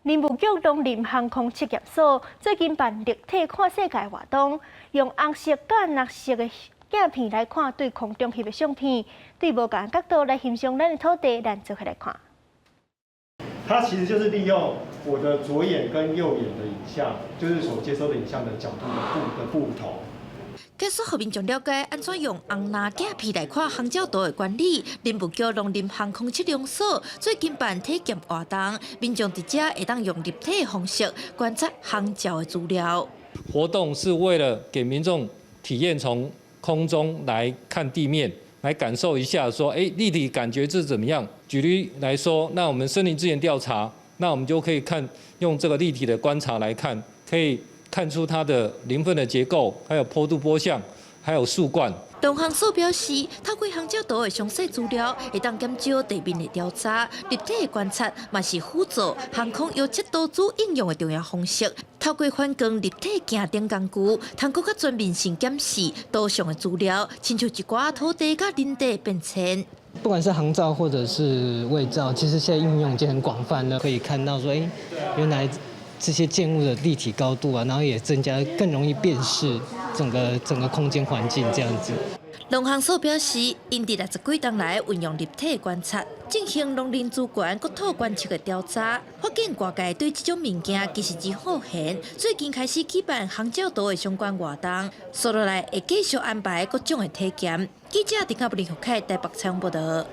林務局農林航空測驗所最近辦立體看世界活動，用紅色佮綠色的鏡片來看對空中翕的相片，對無仝角度來欣賞咱的土地，咱做伙來看。它其實就是利用我的左眼跟右眼的影像，就是所接收的影像的角度的不同。繼續予民眾了解按怎用紅藍鏡片來看航照圖的原理。林務局農林航空測量所最近辦體驗活動，民眾佇遮會當用立體的方式觀察航照的資料。活動是為了給民眾體驗從空中來看地面，來感受一下，說，欸，立體感覺是怎麼樣？舉例來說，那我們森林資源調查，那我們就可以看用這個立體的觀察來看，可以看出它的林分的結構，還有坡度坡向，還有樹冠。農航所表示，透過航照圖的詳細資料，會當減少地面的調查，立體的觀察嘛是輔助航空遙測多組應用的重要方式。透過反光立體鏡等工具，通閣較全面性檢視圖上的資料，親像一寡土地佮林地變遷。不管是航照或者是衛照，其實現在應用已經很廣泛了，可以看到說，欸，原來這些建物的立體高度啊，然後也增加更容易辨識整個空間環境這樣子。農航所表示，𪜶佇60幾冬來運用立體觀察，進行農林資源、國土觀測的調查，發現外界對這種物件其實真好閒。最近開始舉辦航照圖的相關活動，紲落來會繼續安排各種的體驗。記者陳嘉布林福凱台北採訪報道。